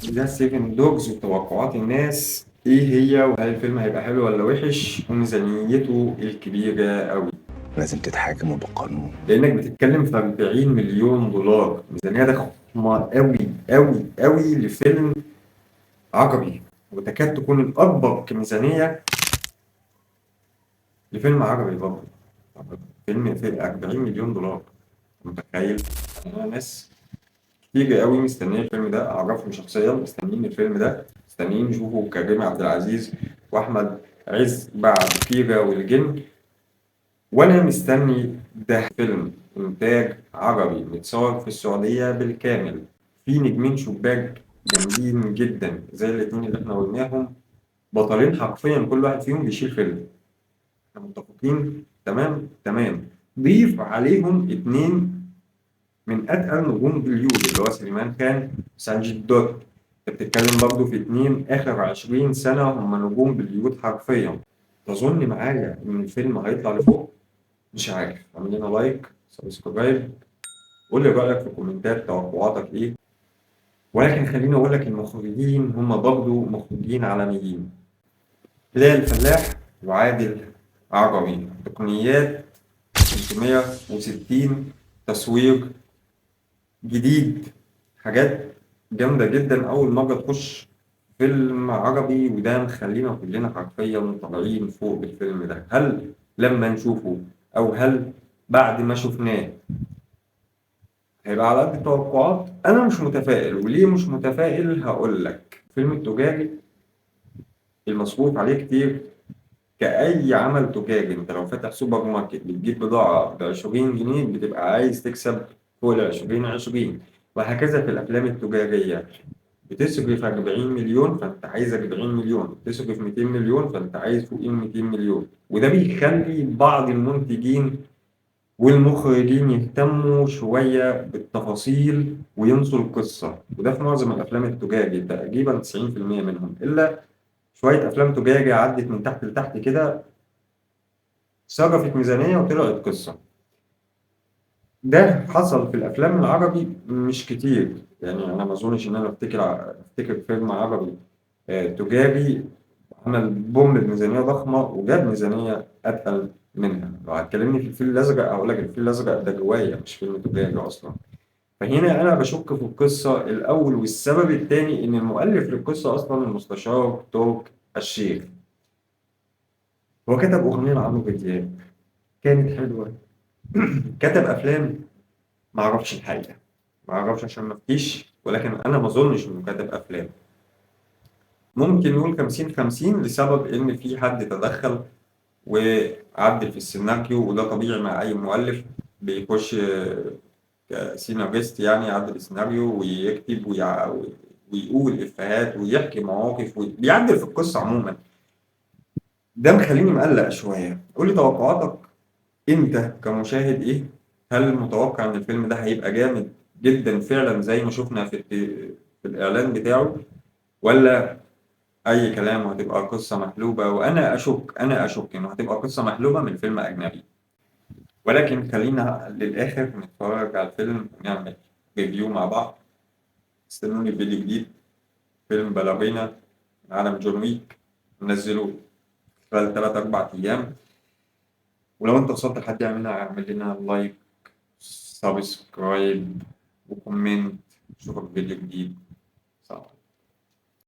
The Seven Dogs وتوقعات الناس ايه هي، وهل الفيلم هيبقى حلو ولا وحش، وميزانيته الكبيرة قوي. لازم تتحاكموا بالقانون. لانك بتتكلم في 40 مليون دولار، ميزانية ضخمة قوي قوي قوي لفيلم عربي، وتكاد تكون الأكبر كميزانية لفيلم عربي برضه. فيلم في 40 مليون دولار، متخيل؟ أنا ناس كتير قوي مستنيه الفيلم ده، اعرفهم شخصيا مستنيين الفيلم ده، مستنيين يشوفوا كريم عبد العزيز واحمد عز بعد كيرة والجن. وانا مستني ده. فيلم انتاج عربي متصور في السعودية بالكامل، في نجمين شباك جامدين جدا زي الاتنين اللي احنا قلناهم، بطلين حرفيا كل واحد فيهم بيشيل فيلم. احنا متفقين؟ تمام تمام. ضيف عليهم اتنين من اتقل نجوم بوليود اللي هو سليمان خان وسانجيت دوت. انت بتتكلم برضه في اتنين اخر 20 سنة هم نجوم بوليود حرفيا. تظن معايا ان الفيلم هيطلع لفوق؟ مش عارف. اعمل لنا like، subscribe، قول لي رأيك في الكومنتات، توقعاتك ايه. ولكن خليني اقول لك المخرجين هم برضه مخرجين عالميين، بلال الفلاح وعادل عربي. تقنيات 360، تصوير جديد، حاجات جامدة جدا، أول مرة تخش فيلم عربي، وده مخلينا كلنا حرفيا طالعين فوق بالفيلم ده. هل لما نشوفه أو هل بعد ما شفناه هيبقى على قد التوقعات؟ أنا مش متفائل. وليه مش متفائل؟ هقول لك. الفيلم التجاري المصروف عليه كتير كأي عمل تجاري، أنت لو فاتح سوبر ماركت بتجيب بضاعة ب20 جنيه بتبقى عايز تكسب فوق العشرين 20، وهكذا في الأفلام التجارية. بتصرف 40 مليون فأنت عايز 40 مليون، بتصرف 200 مليون فأنت عايز فوق 200 مليون. وده بيخلي بعض المنتجين والمخرجين يهتموا شوية بالتفاصيل وينسوا القصة، وده في معظم الأفلام التجاري تقريبا 90% منهم، إلا شوية أفلام تجاري عدت من تحت لتحت كده، صرفت ميزانية وطلعت قصة. ده حصل في الأفلام العربي مش كتير، أنا ما أظنش إن أنا أفتكر فيلم عربي تجاري عمل بوم بميزانية ضخمة وجاب ميزانية أتقل منها. لو هتكلمني في الفيل الأزرق هقول لك الفيل الأزرق ده رواية مش فيلم تجاري أصلا. فهنا أنا بشك في القصة الأول، والسبب الثاني إن المؤلف للقصة أصلا المستشار تركي الشيخ، هو كتب أغنية لعمرو دياب كانت حلوة، كتب أفلام ما أعرفش الحقيقة، ما أعرفش عشان ما أفتيش، ولكن أنا ما أظنش إنه كتب أفلام. ممكن نقول 50-50 لسبب إن في حد تدخل وعدل في السيناريو، وده طبيعي مع أي مؤلف بيخش كسيناريست، يعدل السيناريو ويكتب ويقول إفيهات ويحكي مواقف بيعدل في القصة عموما. ده مخليني مقلق شوية. قولي توقعاتك أنت كمشاهد إيه؟ هل متوقع إن الفيلم ده هيبقى جامد جدا فعلا زي ما شفنا في الإعلان بتاعه، ولا أي كلام وهتبقى قصة محلوبة؟ وأنا أشك إنه هتبقى قصة محلوبة من فيلم أجنبي. ولكن خلينا للآخر نتفرج على الفيلم ونعمل review مع بعض. استنوني في فيديو جديد، فيلم باليرينا من عالم جون ويك، ننزله خلال 3-4 أيام. ولو أنت وصلت لحد اعمل لنا like، subscribe، و comment. أشوفك في فيديو جديد.